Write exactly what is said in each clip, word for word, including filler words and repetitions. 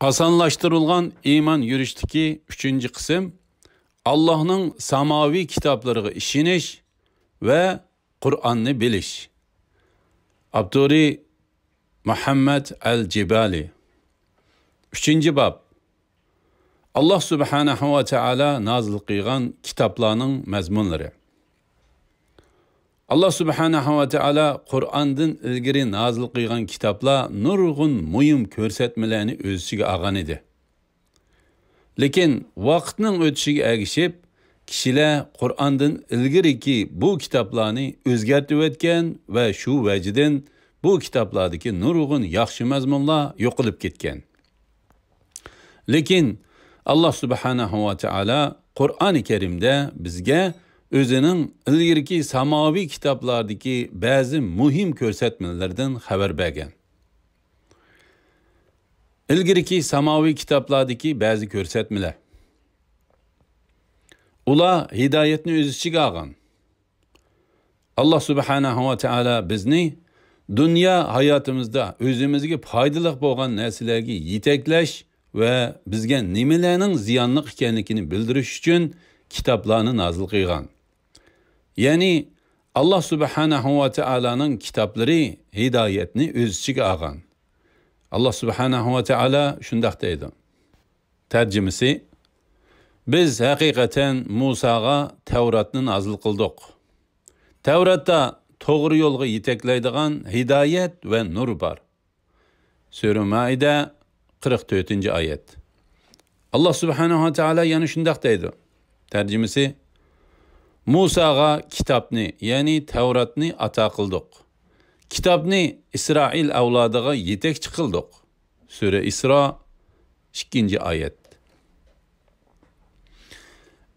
ئاسانلاشتۇرۇلغان ئىمان يۈرۈشتىكى ئۈچىنچى قىسىم، ئاللاھنىڭ ساماۋىي كىتابلىرىغا ئىشىنىش ۋە قۇرئاننى بىلىش. ئاپتورى مۇھەممەد ئەل جىبالى. ئۈچىنچى باب. ئاللاھ سۇبھانەھۇ ۋە تائالا نازىل قىلغان كىتابلارنىڭ مەزمۇنلىرى. ئاللاھ سۇبھانەھۇ ۋە تائالا قۇرئاندىن ئىلگىرى نازىل قىلغان كىتابلار نۇرغۇن مۇھىم كۆرسەتمىلەرنى ئۆز ئىچىگە ئالغان ئىدى. لېكىن ۋاقىتنىڭ ئۆتۈشىگە ئەگىشىپ، كىشىلەر قۇرئاندىن ئىلگىرىكى بۇ كىتابلارنى ئۆزگەرتىۋەتكەن ۋە شۇ ۋەجىدىن بۇ كىتابلاردىكى نۇرغۇن ياخشى مەزمۇنلار يوقىلىپ كەتكەن. لېكىن ئاللاھ سۇبھانەھۇ ۋە تائالا قۇرئانى كەرىمدە بىزگە ئۆزىنىڭ ئىلگىرىكى ساماۋىي كىتابلاردىكى بەزى مۇھىم كۆرسەتمىلىرىدىن خەۋەر بەرگەن. ئىلگىرىكى ساماۋىي كىتابلاردىكى بەزى كۆرسەتمىلەر. ئۇلار ھىدايەتنى ئۆز ئىچىگە ئالغان. ئاللاھ سۇبھانەھۇ ۋە تائالا بىزنى دۇنيا ھاياتىمىزدا ئۆزىمىزگە پايدىلىق بولغان نەرسىلەرگە يېتەكلەش ۋە بىزگە نېمىلەرنىڭ زىيانلىق ئىكەنلىكىنى بىلدۈرۈش ئۈچۈن كىتابلارنى نازىل قىلغان. يەنى ئاللاھ سۇبھانەھۇ ۋە تائالانىڭ كىتابلىرى ھىدايەتنى ئۆز ئىچىگە ئالغان. ئاللاھ سۇبھانەھۇ ۋە تائالا شۇنداق دەيدۇ. تەرجىمىسى: بىز ھەقىقەتەن مۇساغا تەۋراتنى نازىل قىلدۇق. تەۋراتتا توغرا يولغا يېتەكلەيدىغان ھىدايەت ۋە نۇر بار. سۈرە مائىدە، قىرىق تۆتىنچى ئايەت. ئاللاھ سۇبھانەھۇ ۋە تائالا يەنە شۇنداق دەيدۇ. تەرجىمىسى: مۇساغا كىتابنى، يەنى تەۋراتنى ئاتا قىلدۇق. كىتابنى ئىسرائىل ئەۋلادىغا يېتەكچى قىلدۇق. سۈرە ئىسرا، ئىككىنچى ئايەت.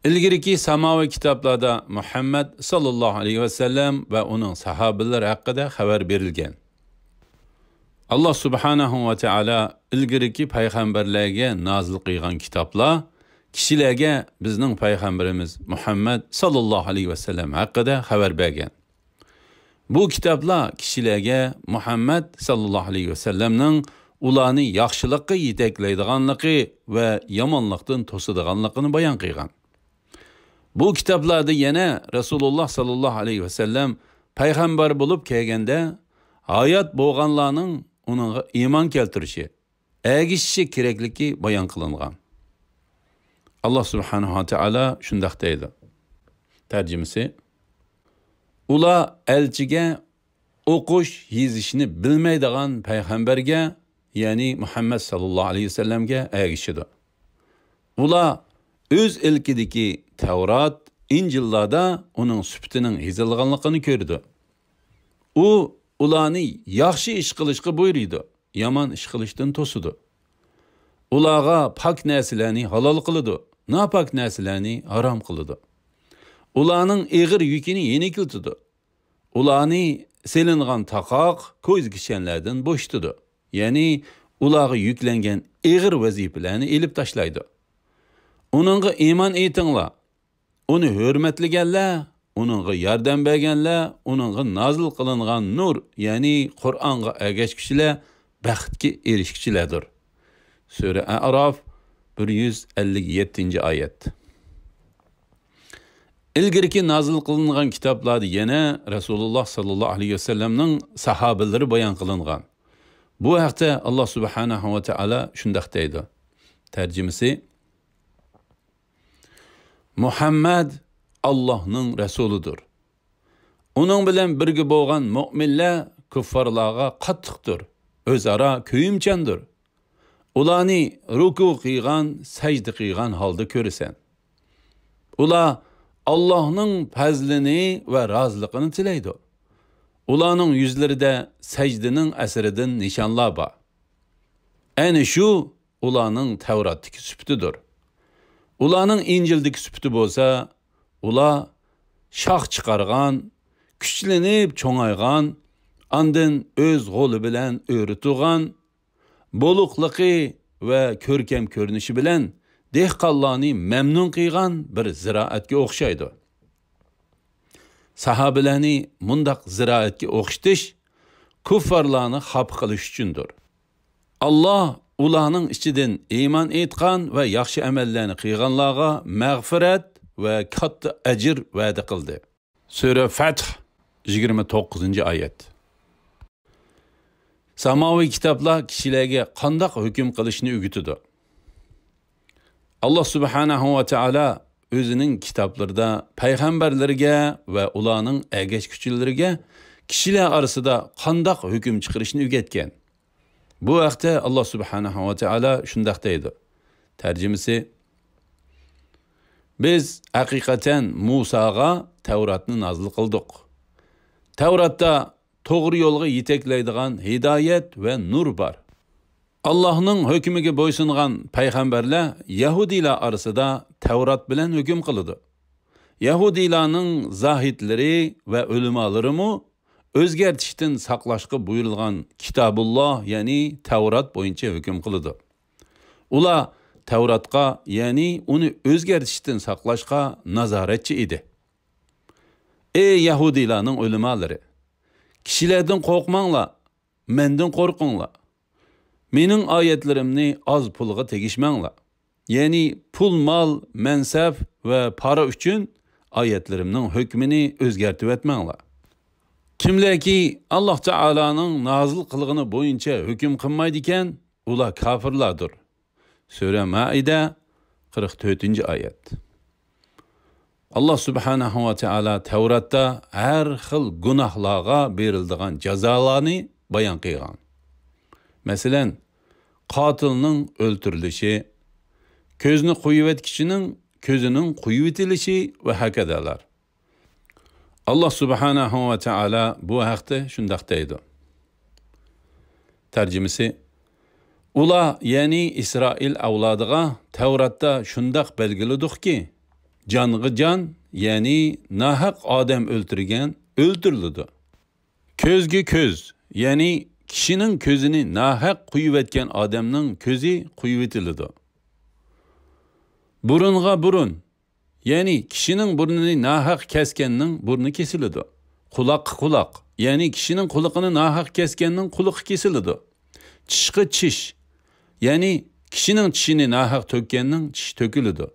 ئىلگىرىكى ساماۋى كىتابلاردا مۇھەممەد ساللاللاھۇ ئەلەيھى ۋەسەللەم ۋە ئۇنىڭ ساھابىلىرى ھەققىدە خەۋەر بېرىلگەن. ئاللاھ سۇبھانەھۇ ۋە تائالا ئىلگىرىكى پەيغەمبەرلەرگە نازىل قىلغان كىتابلار كىشىلەرگە بىزنىڭ پەيغەمبىرىمىز مۇھەممەد ساللاللاھۇ ئەلەيھى ۋەسەللەم ھەققىدە خەۋەر بەرگەن. بۇ كىتابلار كىشىلەرگە مۇھەممەد ساللاللاھۇ ئەلەيھى ۋەسەللەمنىڭ ئۇلارنى ياخشىلىققا يېتەكلەيدىغانلىقى ۋە يامانلىقتىن توسىدىغانلىقىنى بايان قىلغان. بۇ كىتابلاردا يەنە رەسۇلۇللاھ ساللاللاھۇ ئەلەيھى ۋەسەللەم پەيغەمبەر بولۇپ كەلگەندە، ھايات بولغانلارنىڭ ئۇنىڭغا ئىمان كەلتۈرۈشى، ئەگىشىشى كېرەكلىكى بايان قىلىنغان. ئاللاھ سۇبھانەھۇ ۋە تائالا شۇنداق دەيدۇ. تەرجىمىسى: ئۇلار ئەلچىگە، ئوقۇش، يېزىشنى بىلمەيدىغان پەيغەمبەرگە، يەنى مۇھەممەد ساللاللاھۇ ئەلەيھى ۋەسەللەمگە ئەگىشىدۇ. ئۇلار ئۆز ئىلكىدىكى تەۋرات، ئىنجىللاردا ئۇنىڭ سۈپىتىنىڭ يېزىلغانلىقىنى كۆرىدۇ. ئۇ ئۇلارنى ياخشى ئىش قىلىشقا بۇيرۇيدۇ، يامان ئىش قىلىشتىن توسىدۇ. ئۇلارغا پاك نەرسىلەرنى ھالال قىلىدۇ، ناپاك نەرسىلەرنى ھارام قىلىدۇ. ئۇلارنىڭ ئېغىر يۈكىنى يېنىكلىتىدۇ. ئۇلارنى سېلىنغان تاقاق، كويزا كىشەنلەردىن بوشىتىدۇ. يەنى ئۇلارغا يۈكلەنگەن ئېغىر ۋەزىپىلەرنى ئېلىپ تاشلايدۇ. ئۇنىڭغا ئىمان ئېيتىڭلار. ئۇنى ھۆرمەتلىگەنلەر، ئۇنىڭغا ياردەم بەرگەنلەر ئۇنىڭغا نازىل قىلىنغان نۇر، يەنى قۇرئانغا ئەگەشكۈچىلەر بەختكە ئېرىشكۈچىلەردۇر. سۈرە ئەئراف، بىر يۈز ئەللىك يەتتىنچى ئايەت. ئىلگىرىكى نازىل قىلىنغان كىتابلاردا يەنە رەسۇلۇللاھ ساللاللاھۇ ئەلەيھى ۋەسەللەمنىڭ ساھابىلىرى بايان قىلىنغان. بۇ ھەقتە ئاللاھ سۇبھانەھۇ ۋە تائالا شۇنداق دەيدۇ. تەرجىمىسى: مۇھەممەد ئاللاھنىڭ رەسۇلىدۇر. ئۇنىڭ بىلەن بىرگە بولغان مۆمىنلەر كۇففارلارغا قاتتىقتۇر، ئۆزئارا كۆيۈمچاندۇر. ئۇلارنى رۇكۇ قىلغان، سەجدە قىلغان ھالدا كۆرىسەن. ئۇلار ئاللاھنىڭ پەزلىنى ۋە رازىلىقىنى تىلەيدۇ. ئۇلارنىڭ يۈزلىرىدە سەجدىنىڭ ئەسىرىدىن نىشانلار بار. ئەنە شۇ ئۇلارنىڭ تەۋراتتىكى سۈپىتىدۇر. ئۇلارنىڭ ئىنجىلدىكى سۈپىتى بولسا، ئۇلار شاخ چىقارغان، كۈچلىنىپ چوڭايغان، ئاندىن ئۆز غولى بىلەن ئۆرە تۇغان، بولۇقلۇقى ۋە كۆركەم كۆرۈنۈشى بىلەن دېھقانلارنى مەمنۇن قىلغان بىر زىرائەتكە ئوخشايدۇ. ساھابىلەرنى مۇنداق زىرائەتكە ئوخشىتىش كۇففارلارنى خاپا قىلىش ئۈچۈندۇر. ئاللاھ ئۇلارنىڭ ئىچىدىن ئىمان ئېيتقان ۋە ياخشى ئەمەللەرنى قىلغانلارغا مەغپىرەت ۋە كاتتا ئەجىر ۋەدە قىلدى. سۈرە فەتھ، يىگىرمە توققۇزىنچى ئايەت. ساماۋىي كىتابلار كىشىلەرگە قانداق ھۆكۈم قىلىشنى ئۆگىتىدۇ؟ ئاللا سۇبھانەھۇ ۋە تائالا ئۆزىنىڭ كىتابلىرىدا پەيغەمبەرلىرىگە ۋە ئۇلارنىڭ ئەگەشكۈچىلىرىگە كىشىلەر ئارىسىدا قانداق ھۆكۈم چىقىرىشنى ئۆگەتكەن. بۇ ھەقتە ئاللا سۇبھانەھۇ ۋە تائالا شۇنداق دەيدۇ. تەرجىمىسى: بىز ھەقىقەتەن مۇساغا تەۋراتنى نازىل قىلدۇق. تەۋراتتا توغرا يولغا يېتەكلەيدىغان ھىدايەت ۋە نۇر بار. ئاللاھنىڭ ھۆكمىگە بويسۇنغان پەيغەمبەرلەر يەھۇدىيلار ئارىسىدا تەۋرات بىلەن ھۆكۈم قىلىدۇ. يەھۇدىيلارنىڭ زاھىدلىرى ۋە ئۆلىمالىرىمۇ ئۆزگەرتىشتىن ساقلاشقا بۇيرۇلغان كىتابۇللا، يەنى تەۋرات بويىچە ھۆكۈم قىلىدۇ. ئۇلار تەۋراتقا، يەنى ئۇنى ئۆزگەرتىشتىن ساقلاشقا نازارەتچى ئىدى. ئەي يەھۇدىيلارنىڭ ئۆلىمالىرى! كىشىلەردىن قورقماڭلار، مەندىن قورقۇڭلار. مېنىڭ ئايەتلىرىمنى ئاز پۇلغا تېگىشمەڭلار. يەنى پۇل-مال، مەنسەپ ۋە پارا ئۈچۈن ئايەتلىرىمنىڭ ھۆكمىنى ئۆزگەرتىۋەتمەڭلار. كىملەركى ئاللا تائالانىڭ نازىل قىلغىنى بويىچە ھۆكۈم قىلمايدىكەن، ئۇلار كاپىرلاردۇر. سۈرە مائىدە، قىرىق تۆتىنچى ئايەت. ئاللا سۇبھانەھۇ ۋە تائالا تەۋراتتا ھەر خىل گۇناھلارغا بېرىلىدىغان جازالارنى بايان قىلغان. مەسىلەن، قاتىلنىڭ ئۆلتۈرۈلۈشى، كۆزنى قويۇۋەتكۈچىنىڭ كۆزىنىڭ قويۇۋېتىلىشى ۋە ھەكەدالار. ئاللا سۇبھانەھۇ ۋە تائالا بۇ ھەقتە شۇنداق دەيدۇ. تەرجىمىسى: ئۇلار، يەنى ئىسرائىل ئەۋلادىغا تەۋراتتا شۇنداق بەلگىلىدۇقكى، جانغا جان، يەنى ناھەق ئادەم ئۆلتۈرگەن ئۆلتۈرۈلىدۇ. كۆزگە كۆز، يەنى كىشىنىڭ كۆزىنى ناھەق قويۇۋەتكەن ئادەمنىڭ كۆزى قويۇۋېتىلىدۇ. بۇرۇنغا بۇرۇن، يەنى كىشىنىڭ بۇرنىنى ناھەق كەسكەننىڭ بۇرنى كېسىلىدۇ. قۇلاققا قۇلاق، يەنى كىشىنىڭ قۇلىقىنى ناھەق كەسكەننىڭ قۇلىقى كېسىلىدۇ. چىشقا چىش، يەنى كىشىنىڭ چىشىنى ناھەق تۆككەننىڭ چىشى تۆكۈلىدۇ.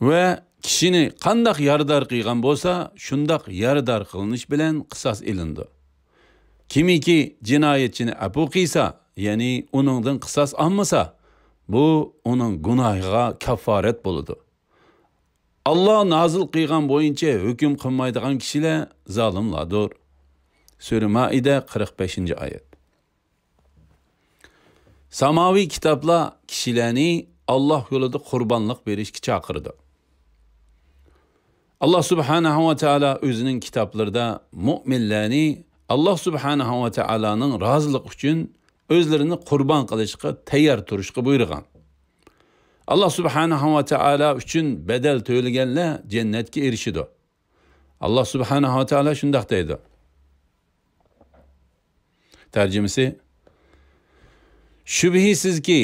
ۋە كىشىنى قانداق يارىدار قىلغان بولسا، شۇنداق يارىدار قىلىنىش بىلەن قىساس ئېلىنىدۇ. كىمكى جىنايەتچىنى ئەپۇ قىلسا، يەنى ئۇنىڭدىن قىساس ئالمىسا، بۇ ئۇنىڭ گۇناھىغا كاففارەت بولىدۇ. ئاللا نازىل قىلغان بويىچە ھۆكۈم قىلمايدىغان كىشىلەر زالىملاردۇر. سۈرە مائىدە، قىرىق بەشىنچى ئايەت. ساماۋىي كىتابلار كىشىلەرنى ئاللا يولىدا قۇربانلىق بېرىشكە چاقىرىدۇ. ئاللا سۇبھانەھۇ ۋە تائالا ئۆزىنىڭ كىتابلىرىدا مۇئمىنلەرنى ئاللا سۇبھانەھۇ ۋە تائالانىڭ رازىلىقى ئۈچۈن ئۆزلىرىنى قۇربان قىلىشقا تەييار تۇرۇشقا بۇيرۇغان. ئاللا سۇبھانەھۇ ۋە تائالا ئۈچۈن بەدەل تۆلىگەنلەر جەننەتكە ئېرىشىدۇ. ئاللا سۇبھانەھۇ ۋە تائالا شۇنداق دەيدۇ. تەرجىمىسى: شۈبھىسىزكى،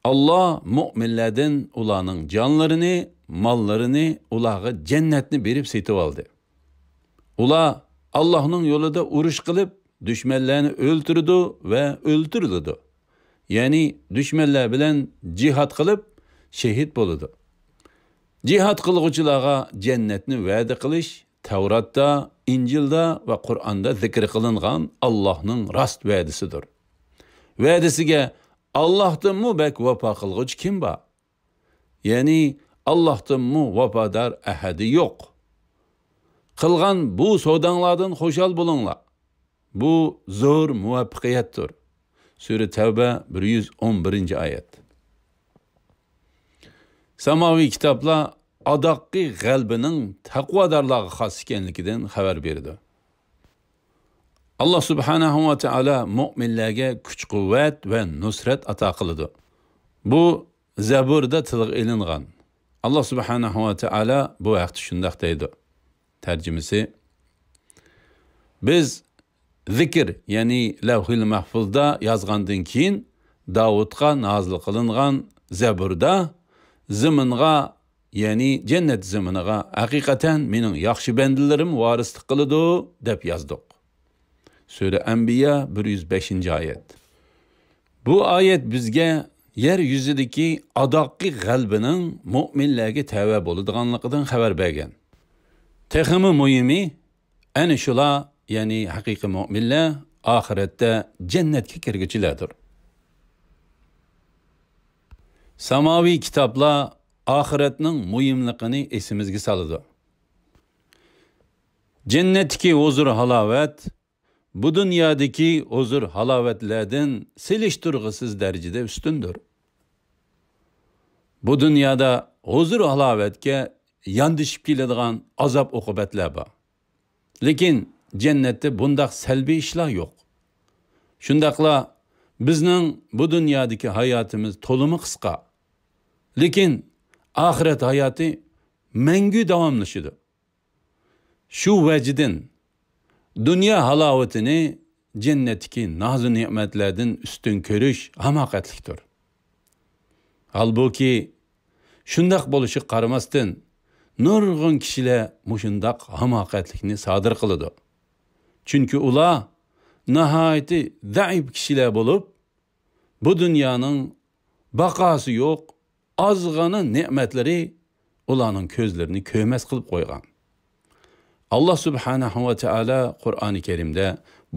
ئاللا مۇئمىنلەردىن ئۇلارنىڭ جانلىرىنى، ماللىرىنى ئۇلارغا جەننەتنى بېرىپ سېتىۋالدى. ئۇلار ئاللانىڭ يولىدا ئۇرۇش قىلىپ، دۈشمەنلەرنى ئۆلتۈرىدۇ ۋە ئۆلتۈرۈلىدۇ. يەنى دۈشمەنلەر بىلەن جىھاد قىلىپ، شېھىت بولىدۇ. جىھاد قىلغۇچىلارغا جەننەتنى ۋەدە قىلىش تەۋراتتا، ئىنجىلدا ۋە قۇرئاندا زىكىر قىلىنغان ئاللانىڭ راست ۋەدىسىدۇر. ۋەدىسىگە ئاللاھتىنمۇ بەك ۋاپا قىلغۇچى كىم بار؟ يەنى ئاللاھتىنمۇ ۋاپادار ئەھەدى يوق. قىلغان بۇ سوداڭلاردىن خۇشال بولۇڭلار. بۇ زور مۇۋەپپەقىيەتتۇر. سۈرە تەۋبە، بىر يۈز ئون بىرىنچى ئايەت. ساماۋىي كىتابلار ئاداققى غەلىبىنىڭ تەقۋادارلارغا خاس ئىكەنلىكىدىن خەۋەر بېرىدۇ. ئاللا سۇبھانەھۇ ۋە تائالا مۇئمىنلەرگە كۈچ-قۇۋۋەت ۋە نۇسرەت ئاتا قىلىدۇ. بۇ زەبۇردا تىلغا ئېلىنغان. ئاللا سۇبھانەھۇ ۋە تائالا بۇ ھەقتە شۇنداق دەيدۇ. تەرجىمىسى: بىز زىكىر، يەنى لەۋھىل مەھفۇزدا يازغاندىن كېيىن، داۋۇتقا نازىل قىلىنغان زەبۇردا، زېمىنغا، يەنى جەننەت زېمىنىغا ھەقىقەتەن مېنىڭ ياخشى بەندىلىرىم ۋارىسلىق قىلىدۇ، دەپ يازدۇق. سۈرە ئەنبىيا، بىر يۈز بەشىنچى ئايەت. بۇ ئايەت بىزگە يەر يۈزىدىكى ئاداققى غەلىبىنىڭ مۆمىنلەرگە تەۋە بولىدىغانلىقىدىن خەۋەر بەرگەن. تېخىمۇ مۇھىمى، ئەنە شۇلار، يەنى ھەقىقىي مۆمىنلەر ئاخىرەتتە جەننەتكە كىرگۈچىلەردۇر. ساماۋىي كىتابلار ئاخىرەتنىڭ مۇھىملىقىنى ئېسىمىزگە سالىدۇ. جەننەتتىكى ھۇزۇر-ھالاۋەت بۇ دۇنيادىكى ھۇزۇر-ھالاۋەتلەردىن سېلىشتۇرغۇسىز دەرىجىدە ئۈستۈندۇر. بۇ دۇنيادا ھۇزۇر-ھالاۋەتكە ياندىشىپ كېلىدىغان ئازاب-ئوقۇبەتلەر بار. لېكىن جەننەتتە بۇنداق سەلبىي ئىشلار يوق. شۇنداقلا بىزنىڭ بۇ دۇنيادىكى ھاياتىمىز تولىمۇ قىسقا. لېكىن ئاخىرەت ھاياتى مەڭگۈ داۋاملىشىدۇ. شۇ ۋەجىدىن دۇنيا ھالاۋىتىنى جەننەتتىكى نازۇ نېمەتلەردىن ئۈستۈن كۆرۈش ھاماقەتلىكتۇر. ھالبۇكى، شۇنداق بولۇشىغا قارىماستىن، نۇرغۇن كىشىلەر مۇشۇنداق ھاماقەتلىكنى سادىر قىلىدۇ. چۈنكى ئۇلار ناھايىتى زەئىپ كىشىلەر بولۇپ، بۇ دۇنيانىڭ باقاسى يوق، ئازغىنا نېمەتلىرى ئۇلارنىڭ كۆزلىرىنى كۆرمەس قىلىپ قويغان. ئاللا سۇبھانەھۇ ۋە تائالا قۇرئانى كەرىمدە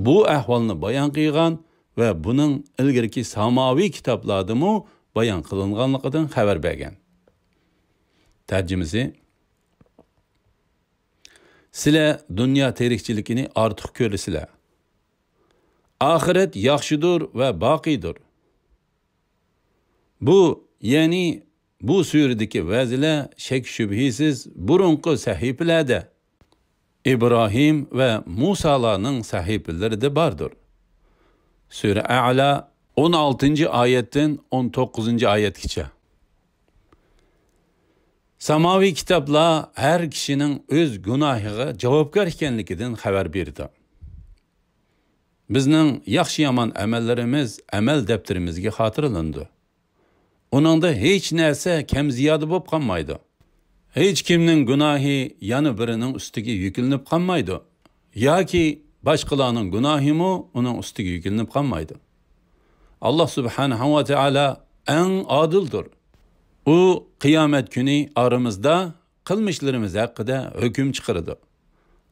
بۇ ئەھۋالنى بايان قىلغان ۋە بۇنىڭ ئىلگىرىكى ساماۋىي كىتابلاردىمۇ بايان قىلىنغانلىقىدىن خەۋەر بەرگەن. تەرجىمىسى: سىلەر دۇنيا تىرىكچىلىكىنى ئارتۇق كۆرىسىلەر. ئاخىرەت ياخشىدۇر ۋە باقىيدۇر. بۇ، يەنى بۇ سۈرىدىكى ۋەزىلەر شەك-شۈبھىسىز بۇرۇنقى سەھىپىلەردە، ئىبراھىم ۋە مۇسالارنىڭ سەھىپىلىرىدە باردۇر. سۈرە ئەئلا، ئون ئالتىنچى ئايەتتىن ئون توققۇزىنچى ئايەتكىچە. ساماۋىي كىتابلار ھەر كىشىنىڭ ئۆز گۇناھىغا جاۋابكار ئىكەنلىكىدىن خەۋەر بېرىدۇ. بىزنىڭ ياخشى-يامان ئەمەللىرىمىز ئەمەل دەپتىرىمىزگە خاتىرىلىنىدۇ. ئۇنىڭدا ھېچ نەرسە كەم-زىيادە بولۇپ قالمايدۇ. ھېچ كىمنىڭ گۇناھى يەنە بىرىنىڭ ئۈستىگە يۈكلىنىپ قالمايدۇ. ياكى باشقىلارنىڭ گۇناھىمۇ ئۇنىڭ ئۈستىگە يۈكلىنىپ قالمايدۇ. ئاللا سۇبھانەھۇ ۋە تائالا ئەڭ ئادىلدۇر. ئۇ قىيامەت كۈنى ئارىمىزدا قىلمىشلىرىمىز ھەققىدە ھۆكۈم چىقىرىدۇ.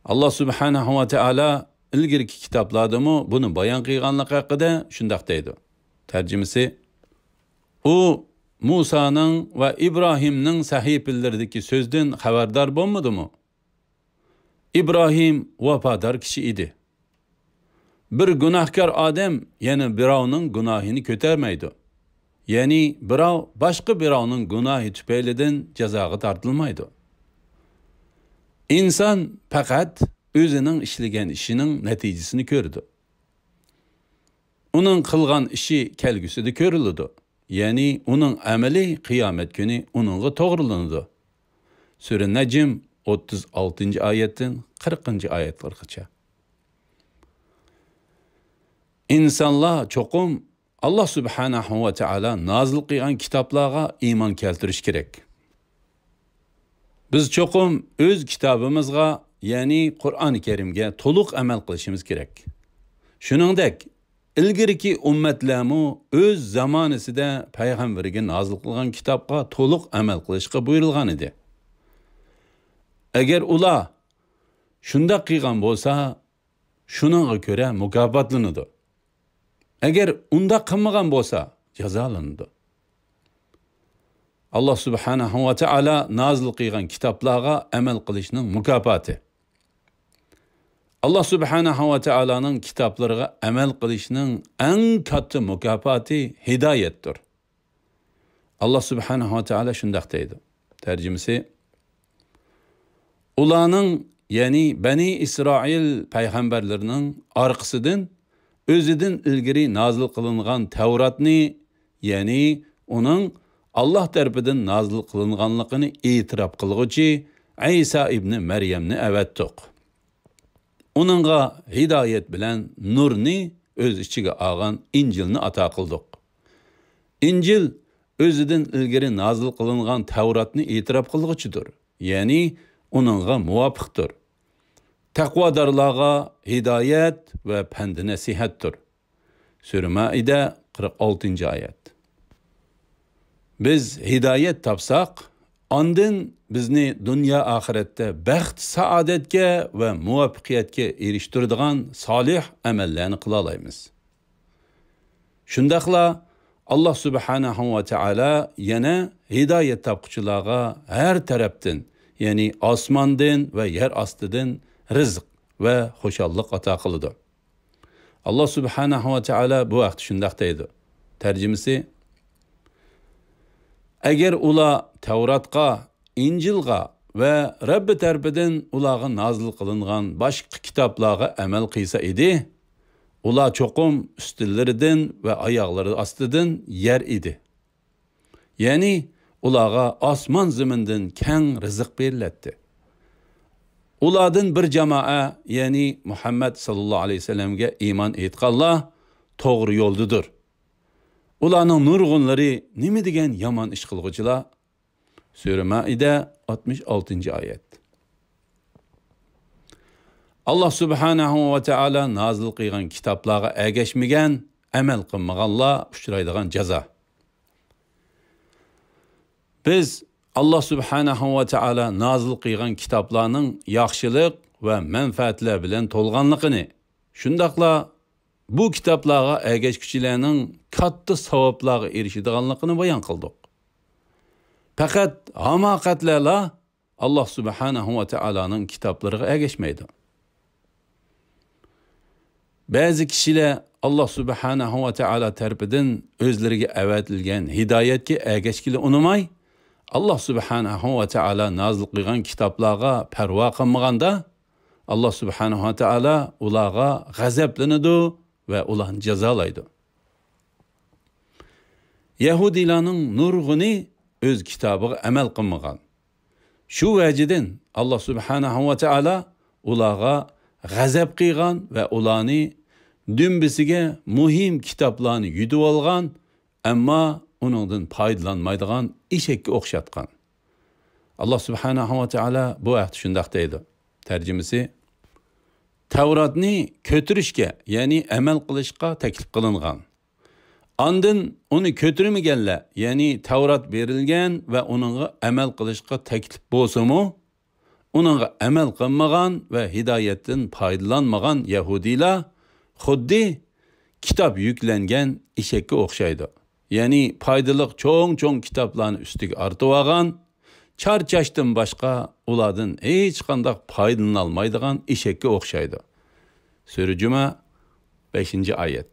ئاللا سۇبھانەھۇ ۋە تائالا ئىلگىرىكى كىتابلاردىمۇ بۇنى بايان قىلغانلىقى ھەققىدە شۇنداق دەيدۇ. تەرجىمىسى: ئۇ مۇسانىڭ ۋە ئىبراھىمنىڭ سەھىپىلىرىدىكى سۆزدىن خەۋەردار بولمىدىمۇ؟ ئىبراھىم ۋاپادار كىشى ئىدى. بىر گۇناھكار ئادەم يەنە بىراۋنىڭ گۇناھىنى كۆتەرمەيدۇ. يەنى بىراۋ باشقا بىراۋنىڭ گۇناھى تۈپەيلىدىن جازاغا تارتىلمايدۇ. ئىنسان پەقەت ئۆزىنىڭ ئىشلىگەن ئىشىنىڭ نەتىجىسىنى كۆرىدۇ. ئۇنىڭ قىلغان ئىشى كەلگۈسىدە كۆرۈلىدۇ. يەنى ئۇنىڭ ئەمىلى قىيامەت كۈنى ئۇنىڭغا توغرىلىنىدۇ. سۈرە نەجم، ئوتتۇز ئالتىنچى ئايەتتىن قىرىقىنچى ئايەتلەرگىچە. ئىنسانلار چوقۇم ئاللا سۇبھانەھۇ ۋە تائالا نازىل قىلغان كىتابلارغا ئىمان كەلتۈرۈش كېرەك. بىز چوقۇم ئۆز كىتابىمىزغا، يەنى قۇرئان كەرىمگە تولۇق ئەمەل قىلىشىمىز كېرەك. شۇنىڭدەك، ئىلگىرىكى ئۈممەتلەرمۇ ئۆز زامانىسىدە پەيغەمبىرىگە نازىل قىلغان كىتابقا تولۇق ئەمەل قىلىشقا بۇيرۇلغان ئىدى. ئەگەر ئۇلار شۇنداق قىلغان بولسا، شۇنىڭغا كۆرە مۇكاپاتلىنىدۇ. ئەگەر ئۇنداق قىلمىغان بولسا، جازالىنىدۇ. ئاللا سۇبھانەھۇ ۋە تائالا نازىل قىلغان كىتابلارغا ئەمەل قىلىشنىڭ مۇكاپاتى. ئاللا سۇبھانەھۇ ۋە تائالانىڭ كىتابلىرىغا ئەمەل قىلىشنىڭ ئەڭ كاتتا مۇكاپاتى ھىدايەتتۇر. ئاللا سۇبھانەھۇ ۋە تائالا شۇنداق دەيدۇ. تەرجىمىسى: ئۇلارنىڭ، يەنى بەنى ئىسرائىل پەيغەمبەرلىرىنىڭ ئارقىسىدىن ئۆزىدىن ئىلگىرى نازىل قىلىنغان تەۋراتنى، يەنى ئۇنىڭ ئاللا تەرىپىدىن نازىل قىلىنغانلىقىنى ئېتىراپ قىلغۇچى ئەيسا ئىبنى مەريەمنى ئەۋەتتۇق. ئۇنىڭغا ھىدايەت بىلەن نۇرنى ئۆز ئىچىگە ئالغان ئىنجىلنى ئاتا قىلدۇق. ئىنجىل ئۆزىدىن ئىلگىرى نازىل قىلىنغان تەۋراتنى ئېتىراپ قىلغۇچىدۇر، يەنى ئۇنىڭغا مۇۋاپىقتۇر. تەقۋادارلارغا ھىدايەت ۋە پەند-نەسىھەتتۇر. سۈرە مائىدە، قىرىق ئالتىنچى ئايەت. بىز ھىدايەت تاپساق، ئاندىن بىزنى دۇنيا ئاخىرەتتە بەخت-سائادەتكە ۋە مۇۋەپپەقىيەتكە ئېرىشتۈرىدىغان سالىھ ئەمەللەرنى قىلالايمىز. شۇنداقلا ئاللا سۇبھانەھۇ ۋە تائالا يەنە ھىدايەت تاپقۇچىلارغا ھەر تەرەپتىن، يەنى ئاسماندىن ۋە يەر ئاستىدىن رىزىق ۋە خۇشاللىق ئاتا قىلىدۇ. ئاللا سۇبھانەھۇ ۋە تائالا بۇ ھەقتە شۇنداق دەيدۇ. تەرجىمىسى: ئەگەر ئۇلار تەۋراتقا، ئىنجىلغا ۋە رەببى تەرىپىدىن ئۇلارغا نازىل قىلىنغان باشقا كىتابلارغا ئەمەل قىلسا ئىدى، ئۇلار چوقۇم ئۈستىلىرىدىن ۋە ئاياغلىرى ئاستىدىن يەر ئىدى. يەنى ئۇلارغا ئاسمان زېمىندىن كەڭ رىزىق بېرىلەتتى. ئۇلاردىن بىر جامائە، يەنى مۇھەممەد ساللاللاھۇ ئەلەيھى ۋەسەللەمگە ئىمان ئېيتقانلار توغرا يولدىدۇر. ئۇلارنىڭ نۇرغۇنلىرى نېمە دېگەن يامان ئىش قىلغۇچىلار؟ سۈرە مائىدە، ئاتمىش ئالتىنچى ئايەت. ئاللا سۇبھانەھۇ ۋە تائالا نازىل قىلغان كىتابلارغا ئەگەشمىگەن، ئەمەل قىلمىغانلار ئۇچرايدىغان جازا. بىز ئاللا سۇبھانەھۇ ۋە تائالا نازىل قىلغان كىتابلارنىڭ ياخشىلىق ۋە مەنپەئەتلەر بىلەن تولغانلىقىنى، شۇنداقلا بۇ كىتابلارغا ئەگەشكۈچىلەرنىڭ كاتتا ساۋابلارغا ئېرىشىدىغانلىقىنى بايان قىلدۇق. پەقەت ھاماقەتلەرلا ئاللا سۇبھانەھۇ ۋە تائالانىڭ كىتابلىرىغا ئەگەشمەيدۇ. بەزى كىشىلەر ئاللا سۇبھانەھۇ ۋە تائالا تەرىپىدىن ئۆزلىرىگە ئەۋەتىلگەن ھىدايەتكە ئەگەشكىلى ئۇنىماي، ئاللا سۇبھانەھۇ ۋە تائالا نازىل قىلغان كىتابلارغا پەرۋا قىلمىغاندا، ئاللا سۇبھانەھۇ ۋە تائالا ئۇلارغا غەزەپلىنىدۇ ۋە ئۇلارنى جازالايدۇ. يەھۇدىيلارنىڭ نۇرغۇنى ئۆز كىتابىغا ئەمەل قىلمىغان. شۇ ۋەجىدىن ئاللا سۇبھانەھۇ ۋە تائالا ئۇلارغا غەزەپ قىلغان ۋە ئۇلارنى دۈمبىسىگە مۇھىم كىتابلارنى يۈدۈۋالغان، ئەمما ئۇنىڭدىن پايدىلانمايدىغان ئېشەككە ئوخشاتقان. ئاللا سۇبھانەھۇ ۋە تائالا بۇ ھەقتە شۇنداق دەيدۇ. تەرجىمىسى: تەۋراتنى كۆتۈرۈشكە، يەنى ئەمەل قىلىشقا تەكلىپ قىلىنغان. ئاندىن ئۇنى كۆتۈرمىگەنلەر، يەنى تەۋرات بېرىلگەن ۋە ئۇنىڭغا ئەمەل قىلىشقا تەكلىپ بولسىمۇ، ئۇنىڭغا ئەمەل قىلمىغان ۋە ھىدايەتتىن پايدىلانمىغان يەھۇدىيلار خۇددى كىتاب يۈكلەنگەن ئېشەككە ئوخشايدۇ. يەنى پايدىلىق چوڭ-چوڭ كىتابلارنى ئۈستىگە ئارتىۋالغان، چارچاشتىن باشقا ئۇلاردىن ھېچقانداق پايدىلىنالمايدىغان ئېشەككە ئوخشايدۇ. سۈرە جۈمە، بەشىنچى ئايەت.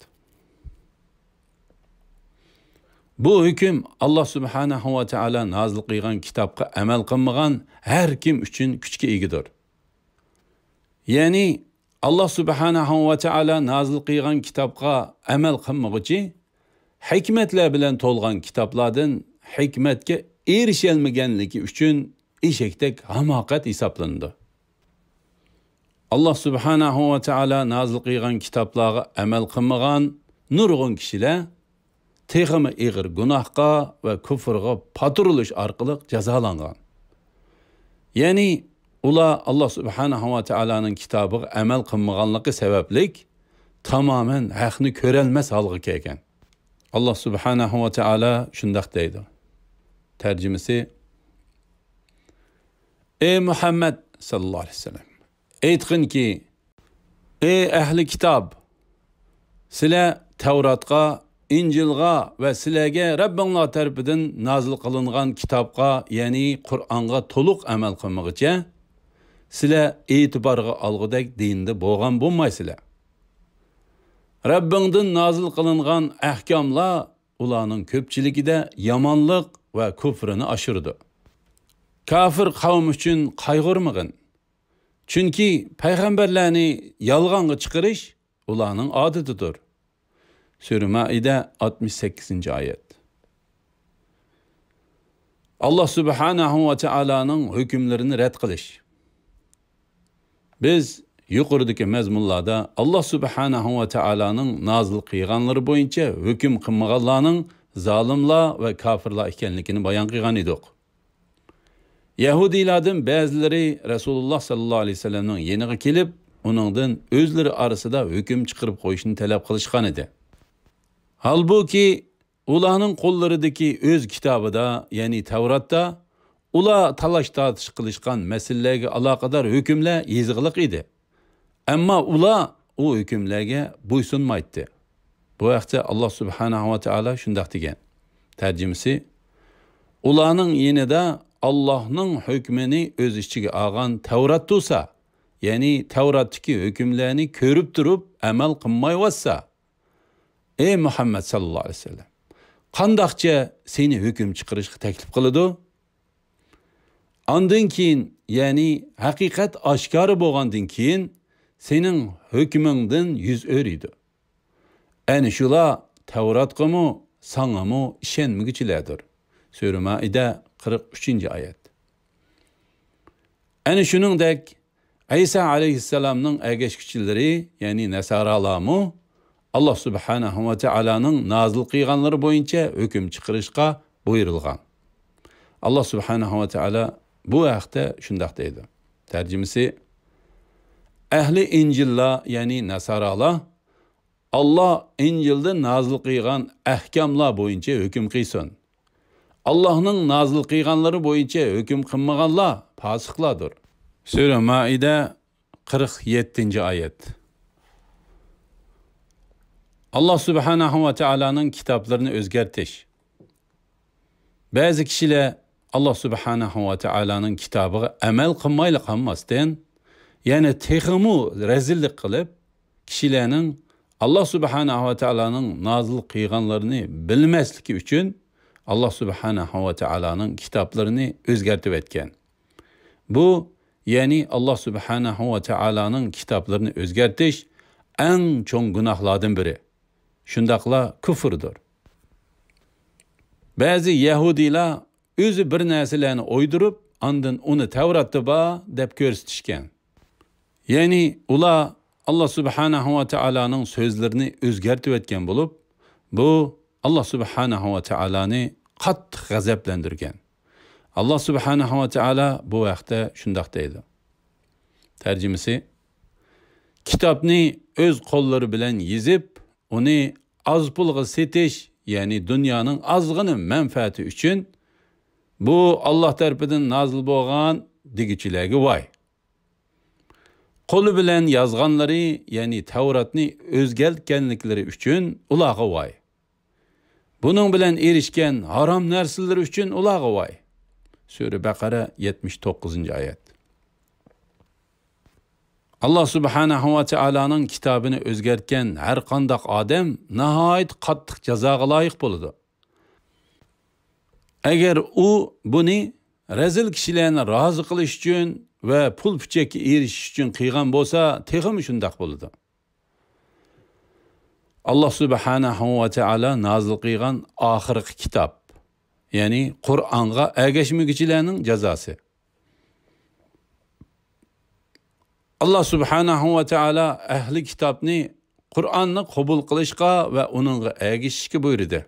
بۇ ھۆكۈم ئاللا سۇبھانەھۇ ۋە تائالا نازىل قىلغان كىتابقا ئەمەل قىلمىغان ھەر كىم ئۈچۈن كۈچكە ئىگىدۇر. يەنى ئاللا سۇبھانەھۇ ۋە تائالا نازىل قىلغان كىتابقا ئەمەل قىلمىغۇچى، ھېكمەتلەر بىلەن تولغان كىتابلاردىن ھېكمەتكە ئېرىشەلمىگەنلىكى ئۈچۈن ئېشەكتەك ھاماقەت ھېسابلىنىدۇ. ئاللا سۇبھانەھۇ ۋە تائالا نازىل قىلغان كىتابلارغا ئەمەل قىلمىغان نۇرغۇن كىشىلەر تېخىمۇ ئېغىر گۇناھقا ۋە كۇفرغا پاتۇرۇلۇش ئارقىلىق جازالانغان. يەنى ئۇلار ئاللا سۇبھانەھۇ ۋە تائالانىڭ كىتابىغا ئەمەل قىلمىغانلىقى سەۋەبلىك تامامەن ھەقنى كۆرەلمەس ھالغا كەلگەن. ئاللا سۇبھانەھۇ ۋە تائالا شۇنداق دەيدۇ. تەرجىمىسى: ئەي مۇھەممەد ساللاللاھۇ ئەلەيھى ۋەسەللەم، ئېيتقىنكى، ئەي ئەھلى كىتاب! سىلەر تەۋراتقا، ئىنجىلغا ۋە سىلەرگە رەببىڭلار تەرىپىدىن نازىل قىلىنغان كىتابقا، يەنى قۇرئانغا تولۇق ئەمەل قىلمىغۇچە، سىلەر ئېتىبارغا ئالغۇدەك دىندا بولغان بولمايسىلەر. رەببىڭدىن نازىل قىلىنغان ئەھكاملار ئۇلارنىڭ كۆپچىلىكىدە يامانلىق ۋە كۇفرىنى ئاشۇرىدۇ. كاپىر قەۋم ئۈچۈن قايغۇرمىغىن. چۈنكى پەيغەمبەرلەرنى يالغانغا چىقىرىش ئۇلارنىڭ ئادىتىدۇر. سۈرە مائىدە، ئاتمىش سەككىزىنچى ئايەت. ئاللا سۇبھانەھۇ ۋە تائالانىڭ ھۆكۈملىرىنى رەت قىلىش. بىز يۇقىرىدىكى مەزمۇنلاردا ئاللا سۇبھانەھۇ ۋە تائالانىڭ نازىل قىلغانلىرى بويىچە ھۆكۈم قىلمىغانلارنىڭ زالىملار ۋە كاپىرلار ئىكەنلىكىنى بايان قىلغان ئىدۇق. يەھۇدىيلاردىن بەزىلىرى رەسۇلۇللا ساللاللاھۇ ئەلەيھى ۋەسەللەمنىڭ يېنىغا كېلىپ، ئۇنىڭدىن ئۆزلىرى ئارىسىدا ھۆكۈم چىقىرىپ قويۇشنى تەلەپ قىلىشقان ئىدى. ھالبۇكى، ئۇلارنىڭ قوللىرىدىكى ئۆز كىتابىدا، يەنى تەۋراتتا، ئۇلار تالاش-تارتىش قىلىشقان مەسىلىلەرگە ئالاقىدار ھۆكۈملەر يېزىقلىق ئىدى. ئەمما ئۇلار ئۇ ھۆكۈملەرگە بويسۇنمايتتى. بۇ ھەقتە ئاللا سۇبھانەھۇ ۋە تائالا شۇنداق دېگەن. تەرجىمىسى، ئۇلارنىڭ يېنىدا ئاللانىڭ ھۆكمىنى ئۆز ئىچىگە ئالغان تەۋرات تۇرسا، يەنى تەۋراتتىكى ھۆكۈملەرنى كۆرۈپ تۇرۇپ ئەمەل قىلمايۋاتسا، ئەي مۇھەممەد ساللاللاھۇ ئەلەيھى ۋەسەللەم، قانداقچە سېنى ھۆكۈم چىقىرىشقا تەكلىپ قىلىدۇ؟ ئاندىن كېيىن، يەنى ھەقىقەت ئاشكارا بولغاندىن كېيىن، سېنىڭ ھۆكمۈڭدىن يۈز ئۆرۈيدۇ. ئەنە شۇلار تەۋراتقىمۇ، ساڭىمۇ ئىشەنمىگۈچىلەردۇر. سۈرە مائىدە، قىرىق ئۈچىنچى ئايەت. ئەنە شۇنىڭدەك، ئەيسا ئەلەيھىسسالامنىڭ ئەگەشكۈچىلىرى، يەنى نەسارالارمۇ ئاللا سۇبھانەھۇ ۋە تائالانىڭ نازىل قىلغانلىرى بويىچە ھۆكۈم چىقىرىشقا بۇيرۇلغان. ئاللا سۇبھانەھۇ ۋە تائالا بۇ ھەقتە شۇنداق دەيدۇ. تەرجىمىسى، ئەھلى ئىنجىللار، يەنى نەسارالار، ئاللا ئىنجىلدا نازىل قىلغان ئەھكاملار بويىچە ھۆكۈم قىلسۇن. ئاللانىڭ نازىل قىلغانلىرى بويىچە ھۆكۈم قىلمىغانلار پاسىقلاردۇر. سۈرە مائىدە، قىرىق يەتتىنچى ئايەت. ئاللا سۇبھانەھۇ ۋە تائالانىڭ كىتابلىرىنى ئۆزگەرتىش. بەزى كىشىلەر ئاللا سۇبھانەھۇ ۋە تائالانىڭ كىتابىغا ئەمەل قىلمايلا قالماستىن، يەنە تېخىمۇ رەزىللىك قىلىپ، كىشىلەرنىڭ ئاللا سۇبھانەھۇ ۋە تائالانىڭ نازىل قىلغانلىرىنى بىلمەسلىكى ئۈچۈن، ئاللا سۇبھانەھۇ ۋە تائالانىڭ كىتابلىرىنى ئۆزگەرتىۋەتكەن. بۇ، يەنى ئاللا سۇبھانەھۇ ۋە تائالانىڭ كىتابلىرىنى ئۆزگەرتىش ئەڭ چوڭ گۇناھلاردىن بىرى. شۇنداقلا كۇفۇردۇر. بەزى يەھۇدىيلار ئۆزى بىر نەرسىلەرنى ئويدۇرۇپ، ئاندىن ئۇنى تەۋراتتا بار دەپ كۆرسىتىشكەن. يەنى ئۇلار ئاللا سۇبھانەھۇ ۋە تائالانىڭ سۆزلىرىنى ئۆزگەرتىۋەتكەن بولۇپ، بۇ ئاللا سۇبھانەھۇ ۋە تائالانى قاتتىق غەزەپلەندۈرگەن. ئاللا سۇبھانەھۇ ۋە تائالا بۇ ھەقتە شۇنداق دەيدۇ. تەرجىمىسى، كىتابنى ئۆز قوللىرى بىلەن يېزىپ، ئۇنى ئاز پۇلغا سېتىش، يەنى دۇنيانىڭ ئازغىنە مەنپەئەتى ئۈچۈن، بۇ ئاللا تەرىپىدىن نازىل بولغان دېگۈچىلەرگە ۋاي. قولى بىلەن يازغانلىرى، يەنى تەۋراتنى ئۆزگەرتكەنلىكلىرى ئۈچۈن ئۇلارغا ۋاي. بۇنىڭ بىلەن ئېرىشكەن ھارام نەرسىلىرى ئۈچۈن ئۇلارغا ۋاي. سۈرە بەقەرە، يەتمىش توققۇزىنچى ئايەت. ئاللا سۇبھانەھۇ ۋە تائالانىڭ كىتابىنى ئۆزگەرتكەن ھەر قانداق ئادەم ناھايىتى قاتتىق جازاغا لايىق بولىدۇ. ئەگەر ئۇ بۇنى رەزىل كىشىلەرنى رازى قىلىش ئۈچۈن ۋە پۇل پۈچەككە ئېرىشىش ئۈچۈن قىلغان بولسا، تېخىمۇ شۇنداق بولىدۇ. ئاللا سۇبھانەھۇ ۋە تائالا نازىل قىلغان ئاخىرقى كىتاب، يەنى قۇرئانغا ئەگەشمىگۈچىلەرنىڭ جازاسى. ئاللا سۇبھانەھۇ ۋە تائالا ئەھلى كىتابنى قۇرئاننى قوبۇل قىلىشقا ۋە ئۇنىڭغا ئەگىشىشكە بۇيرۇدى.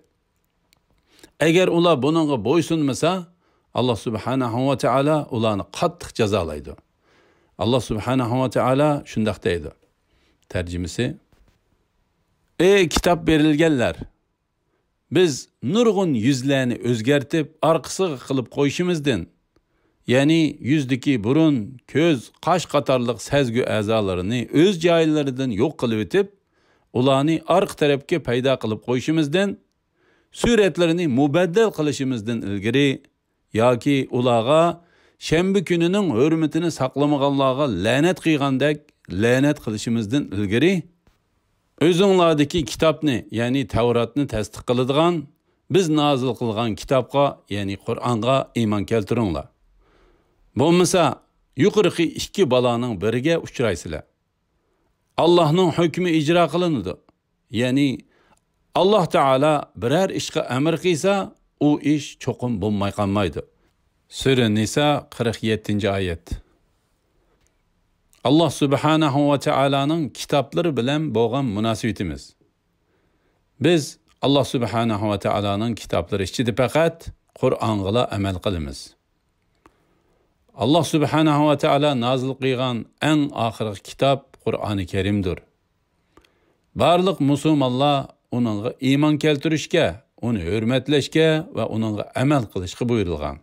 ئەگەر ئۇلار بۇنىڭغا بويسۇنمىسا، ئاللا سۇبھانەھۇ ۋە تائالا ئۇلارنى قاتتىق جازالايدۇ. ئاللا سۇبھانەھۇ ۋە تائالا شۇنداق دەيدۇ. تەرجىمىسى، ئەي كىتاب بېرىلگەنلەر! بىز نۇرغۇن يۈزلەرنى ئۆزگەرتىپ، ئارقىسىغا قىلىپ قويۇشىمىزدىن، يەنى يۈزدىكى بۇرۇن، كۆز، قاش قاتارلىق سەزگۈ ئەزالىرىنى ئۆز جايلىرىدىن يوق قىلىۋېتىپ، ئۇلارنى ئارقا تەرەپكە پەيدا قىلىپ قويۇشىمىزدىن، سۈرەتلىرىنى مۇبەددەل قىلىشىمىزدىن ئىلگىرى، ياكى ئۇلارغا شەنبە كۈنىنىڭ ھۆرمىتىنى ساقلىمىغانلارغا لەنەت قىلغاندەك لەنەت قىلىشىمىزدىن ئىلگىرى، ئۆزۈڭلاردىكى كىتابنى، يەنى تەۋراتنى تەستىق قىلىدىغان، بىز نازىل قىلغان كىتابقا، يەنى قۇرئانغا ئىمان كەلتۈرۈڭلار. بولمىسا، يۇقىرىقى ئىككى بالانىڭ بىرىگە ئۇچرايسىلەر. ئاللاھنىڭ ھۆكمى ئىجرا قىلىنىدۇ. يەنى، ئاللاھ تائالا بىرەر ئىشقا ئەمر قىلسا، ئۇ ئىش چوقۇم بولماي قالمايدۇ. سۈرە نىسا، قىرىق يەتتىنچى ئايەت. ئاللاھ سۇبھانەھۇ ۋە تائالانىڭ كىتابلىرى بىلەن بولغان مۇناسىۋىتىمىز. بىز ئاللاھ سۇبھانەھۇ ۋە تائالانىڭ كىتابلىرى ئىچىدە پەقەت قۇرئانغىلا ئەمەل قىلىمىز. ئاللاھ سۇبھانەھۇ ۋە تائالا نازىل قىلغان ئەڭ ئاخىرقى كىتاب قۇرئانى كەرىمدۇر. بارلىق مۇسۇلمانلار ئۇنىڭغا ئىمان كەلتۈرۈشكە، ئۇنى ھۆرمەتلەشكە ۋە ئۇنىڭغا ئەمەل قىلىشقا بۇيرۇلغان.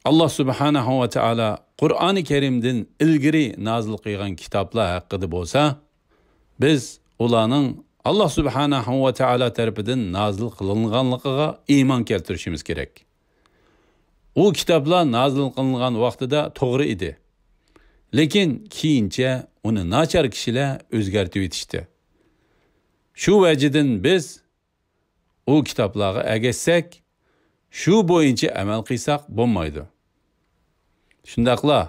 ئاللا سۇبھانەھۇ ۋە تائالا قۇرئانى كەرىمدىن ئىلگىرى نازىل قىلغان كىتابلار ھەققىدە بولسا، بىز ئۇلارنىڭ ئاللا سۇبھانەھۇ ۋە تائالا تەرىپىدىن نازىل قىلىنغانلىقىغا ئىمان كەلتۈرۈشىمىز كېرەك. ئۇ كىتابلار نازىل قىلىنغان ۋاقتىدا توغرا ئىدى. لېكىن كېيىنچە ئۇنى ناچار كىشىلەر ئۆزگەرتىۋېتىشتى. شۇ ۋەجىدىن بىز ئۇ كىتابلارغا ئەگەشسەك، شۇ بويىچە ئەمەل قىلساق بولمايدۇ. شۇنداقلا،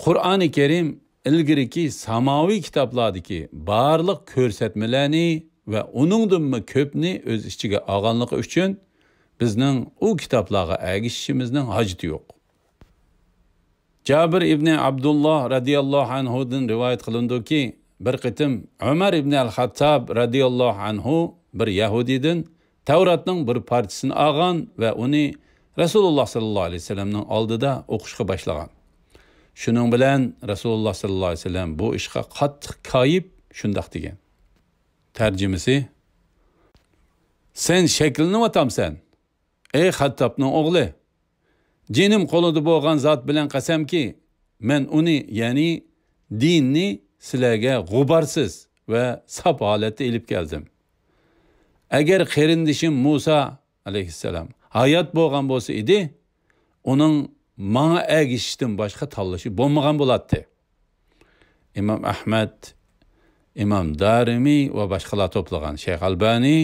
قۇرئانى كەرىم ئىلگىرىكى ساماۋىي كىتابلاردىكى بارلىق كۆرسەتمىلەرنى ۋە ئۇنىڭدىنمۇ كۆپنى ئۆز ئىچىگە ئالغانلىقى ئۈچۈن، بىزنىڭ ئۇ كىتابلارغا ئەگىشىشىمىزنىڭ ھاجىتى يوق. جابىر ئىبنى ئابدۇللا رەزىياللاھۇ ئەنھۇدىن رىۋايەت قىلىنىدۇكى، بىر قېتىم ئۆمەر ئىبنى ئەل خەتتاب رەزىياللاھۇ ئەنھۇ بىر يەھۇدىيدىن تەۋراتنىڭ بىر پارچىسىنى ئالغان ۋە ئۇنى رەسۇلۇللا ساللاللاھۇ ئەلەيھى ۋەسەللەمنىڭ ئالدىدا ئوقۇشقا باشلىغان. شۇنىڭ بىلەن رەسۇلۇللا ساللاللاھۇ ئەلەيھى ۋەسەللەم بۇ ئىشقا قاتتىق كايىپ شۇنداق دېگەن. تەرجىمىسى: سەن شەكلىنىۋاتامسەن، ئەي خەتتابنىڭ ئوغلى؟ جېنىم قولىدا بولغان زات بىلەن قەسەمكى، مەن ئۇنى، يەنى دىننى سىلەرگە غۇبارسىز ۋە ساپ ھالەتتە ئېلىپ كەلدىم. ئەگەر قېرىندىشىم مۇسا ئەلەيھىسسالام ھايات بولغان بولسا ئىدى، ئۇنىڭ ماڭا ئەگىشىشتىن باشقا تاللىشى بولمىغان بولاتتى. ئىمام ئەھمەد، ئىمام دارىمى ۋە باشقىلار توپلىغان. شەيخ ئەلبانى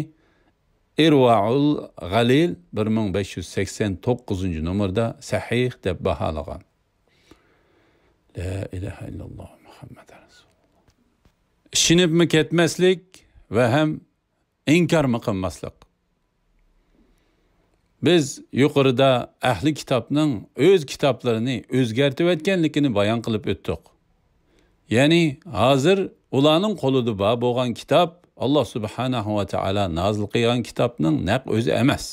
ئىرۋائۇل غەلىل بىر مىڭ بەش يۈز سەكسەن توققۇزىنچى نومۇردا سەھىھ دەپ باھالىغان. لا ئىلاھە ئىللاللا مۇھەممەد رەسۇلۇللا. ئىشىنىپمۇ كەتمەسلىك ۋە ھەم ئىنكارمۇ قىلماسلىق. بىز يۇقىرىدا ئەھلى كىتابنىڭ ئۆز كىتابلىرىنى ئۆزگەرتىۋەتكەنلىكىنى بايان قىلىپ ئۆتتۇق. يەنى ھازىر ئۇلارنىڭ قولىدا بار بولغان كىتاب ئاللا سۇبھانەھۇ ۋە تائالا نازىل قىلغان كىتابنىڭ نەق ئۆزى ئەمەس.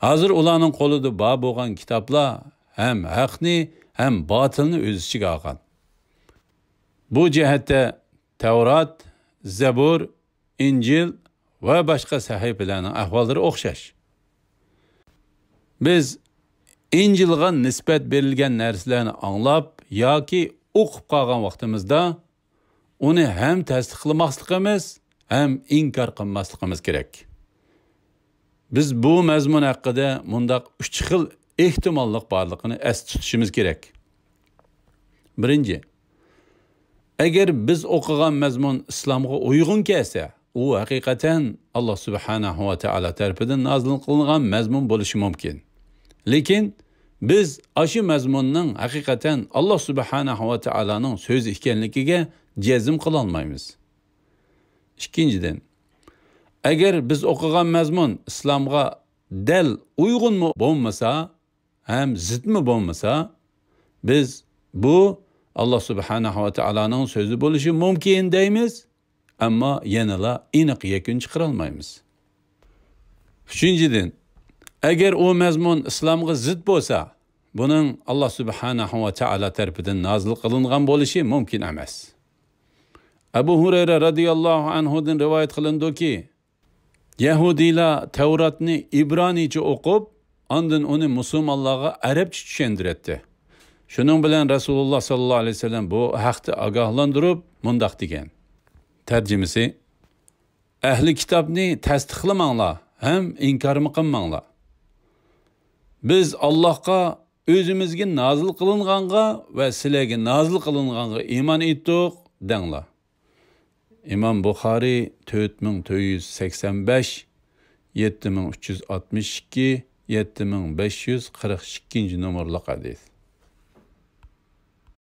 ھازىر ئۇلارنىڭ قولىدا بار بولغان كىتابلار ھەم ھەقنى، ھەم باتىلنى ئۆز ئىچىگە ئالغان. بۇ جەھەتتە تەۋرات، زەبۇر، ئىنجىل ۋە باشقا سەھىپىلەرنىڭ ئەھۋاللىرى ئوخشاش. بىز ئىنجىلغا نىسبەت بېرىلگەن نەرسىلەرنى ئاڭلاپ ياكى ئوقۇپ قالغان ۋاقتىمىزدا، ئۇنى ھەم تەستىقلىماسلىقىمىز، ھەم ئىنكار قىلماسلىقىمىز كېرەك. بىز بۇ مەزمۇن ھەققىدە مۇنداق ئۈچ خىل ئېھتىماللىق بارلىقىنى ئەستە تۇتۇشىمىز كېرەك. بىرىنچى، ئەگەر بىز ئوقۇغان مەزمۇن ئىسلامغا ئۇيغۇن كەلسە، ئۇ ھەقىقەتەن ئاللا سۇبھانەھۇ ۋە تائالا تەرىپىدىن نازىل قىلىنغان مەزمۇن بولۇشى مۇمكىن. لېكىن بىز ئاشۇ مەزمۇننىڭ ھەقىقەتەن ئاللا سۇبھانەھۇ ۋە تائالانىڭ سۆزى ئىكەنلىكىگە جەزم قىلالمايمىز. ئىككىنچىدىن، ئەگەر بىز ئوقۇغان مەزمۇن ئىسلامغا دەل ئۇيغۇنمۇ بولمىسا، ھەم زىتمۇ بولمىسا، بىز بۇ ئاللا سۇبھانەھۇ ۋە تائالانىڭ سۆزى بولۇشى مۇمكىن دەيمىز، ئەمما يەنىلا ئېنىق يەكۈن چىقىرالمايمىز. ئۈچىنچىدىن، ئەگەر ئۇ مەزمۇن ئىسلامغا زىت بولسا، بۇنىڭ ئاللا سۇبھانەھۇ ۋە تائالا تەرىپىدىن نازىل قىلىنغان بولۇشى مۇمكىن ئەمەس. ئەبۇ ھۇرەيرە رەزىياللاھۇ ئەنھۇدىن رىۋايەت قىلىنىدۇكى، يەھۇدىيلار تەۋراتنى ئىبرانىيچە ئوقۇپ، ئاندىن ئۇنى مۇسۇلمانلارغا ئەرەبچە چۈشەندۈرەتتى. شۇنىڭ بىلەن رەسۇلۇللا ساللاللاھۇ ئەلەيھى ۋەسەللەم بۇ ھەقتە ئاگاھلاندۇرۇپ مۇنداق دېگەن. تەرجىمىسى: ئەھلى كىتابنى تەستىقلىماڭلار ھەم ئىنكارمۇ قىلماڭلار. بىز ئاللاھقا، ئۆزىمىزگە نازىل قىلىنغانغا ۋە سىلەرگە نازىل قىلىنغانغا ئىمان ئېيتتۇق دەڭلار. ئىمام بۇخارىي تۆت مىڭ تۆت يۈز سەكسەن بەش، يەتتە مىڭ ئۈچ يۈز ئاتمىش ئىككى، يەتتە مىڭ بەش يۈز قىرىق ئىككىنچى نومۇرلۇق ھەدىس.